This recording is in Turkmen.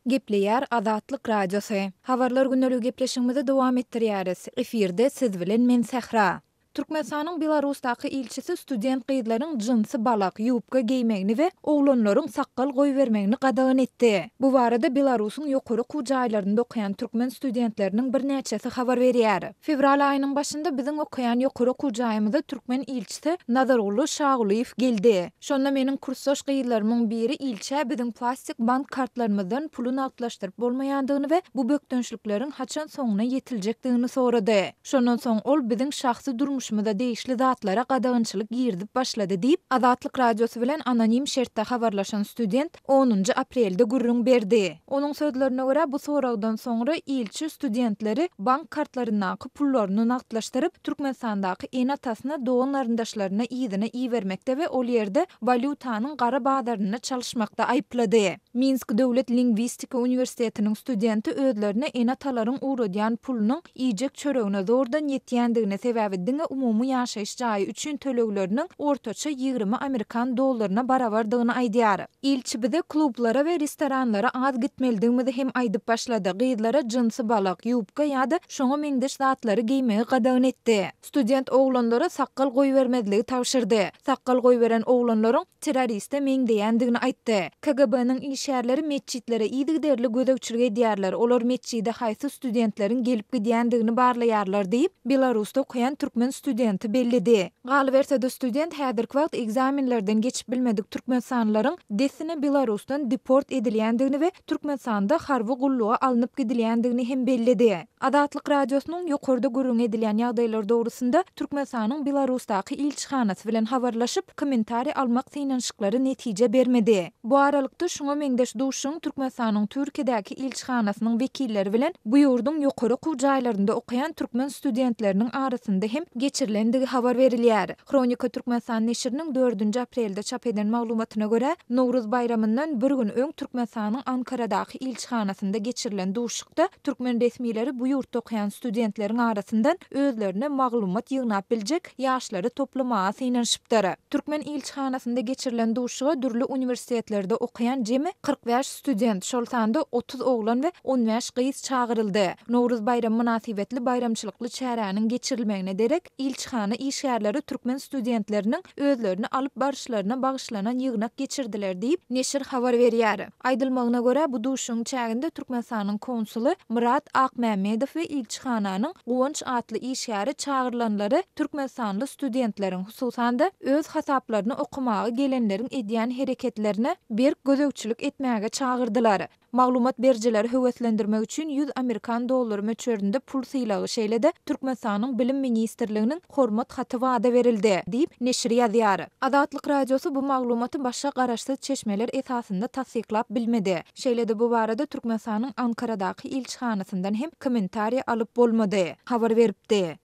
Gepleýär Azatlyk Radiosy. Habarlar gündeligi gepleşigimizi dowam etdirýäris. Efirde siz bilen men Sähra. Türkmenistanyň Belarusdaky ilçisi student gyzlaryň jynsy balak, ýubka geýmegini we oglanlaryň sakgal goýbermegini gadagan etdi. Bu barada Belarusyň ýokary okuw jaýlarynda okaýan türkmen studentleriniň birnäçesi habar berýär. Fewral aýynyň başynda biziň okaýan ýokary okuw jaýymyza türkmen ilçisi Nazarguly Şagulyýew geldi. Şonda meniň kursdaş gyzlarymyň biri ilçä biziň plastik bank kartlarymyzdan puly nagtlaşdyryp bolmaýandygyny we bu bökdençlikleriň haçan soňuna ýetiljekdigini sorady. Şondan soň ol biziň şahsy durmuşymyza degişli zatlara gadagançylyk girizip başlady diýip, Azatlyk Radiosy bilen anonim şertde habarlaşan student onunjy aprelde gürrüň berdi. Onuň sözlerine görä, bu soragdan soňra ilçi studentleri bank kartlaryndaky pullaryny nagtlaşdyryp, Türkmenistandaky ene-atasyna, dogan-garyndaşlaryna yzyna ibermekde we ol ýerde walýutanyň gara bazarynda çalyşmakda aýyplady. Minsk döwlet lingwistika uniwersitetiniň studenti özlerine ene-atalaryň ugradýan pulunyň iýjek çöregine zordan ýetýändigini, sebäbi diňe umumy ýaşaýyş jaýy üçin tölegleriniň ortaça 20 amerikan dollaryna barabardygyny aýdýar. Ilçi bize klublara we restoranlara az gitmelidigimizi hem aýdyp başlady, gyzlara jynsy balak, ýubka ýa-da şoňa meňzeş zatlary geýmegi gadagan etdi. Student oglanlara sakgal goýbermezligi tabşyrdy. Sakgal goýberen oglanlaryň terroriste meňzeýändigini aýtdy. KGB-niň işgärleri metjitlere yzygiderli gözegçilik edýärler, olar metjide haýsy studentleriň gelip-gidýändigini barlaýarlar diýip, Belarusda okaýan türkmen studenti belledi. Galyberse-de, student häzirki wagt ekzamenlerden geçip bilmedik türkmenistanlylaryň dessine Belarusdan deport edilýändigini we Türkmenistanda harby gulluga alnyp gidilýändigini hem belledi. Azatlyk Radiosynyň ýokarda gürrüňi edilýän ýagdaýlar dogrusynda Türkmenistanyň Belarusdaky ilçihanasy bilen habarlaşyp, kommentariý almak synanyşyklary netije bermedi. Bu aralykda, şuňa meňzeş duşuşygyň Türkmenistanyň Türkiýedäki ilçihanasynyň wekilleri bilen bu ýurduň ýokary okuw jaýlarynda okaýan türkmen studentleriniň arasynda hem geçirilendigi habar berilýär. Hronika Türkmenistan neşiriniň dördünji aprelde çap eden maglumatyna görä, Nowruz baýramyndan bir gün öň Türkmenistanyň Ankaradaky ilçihanasynda geçirilen duşuşykda türkmen resmileri bu ýurtda okaýan studentleriň arasyndan özlerine maglumat ýygnap biljek ýaşlary toplamaga synanyşypdyr. Türkmen ilçihanasynda geçirilen duşuşyga dürli uniwersitetlerde okaýan jemi 45 student, şol sanda 30 oglan we 15 gyz çagyryldy. Nowruz baýramy mynasybetli baýramçylykly çäräniň geçirilmegine derek, Ilçihana işgärleri türkmen studentleriniň özlerini alyp baryşlaryna bagyşlanan ýygnak geçirdiler diýip, neşir habar berýär. Aýdylmagyna görä, bu duşuşygyň çäginde Türkmenistanyň konsuly Myrat Akmämmedow we ilçihananyň Guwanç atly işgäri çagyrylanlary türkmenistanly studentleriň, hususan-da, öz hasaplaryny okamaga gelenleriň edýän hereketlerine berk gözegçilik etmäge çagyrdylar. Maglumat berijileri höweslendirmek üçin 100 amerikan dollary möçberinde pul sylagy, şeýle-de Türkmenistanyň Bilim ministrliginiň Hormat haty wada berildi, diýip, neşir ýazýar. Azatlyk Radiosy bu maglumaty başga garaşsyz çeşmeler esasynda tassyklap bilmedi. Şeýle-de bu barada Türkmenistanyň Ankaradaky ilçihanasyndan hem kommentariý alyp bolmady. Habar beripdi.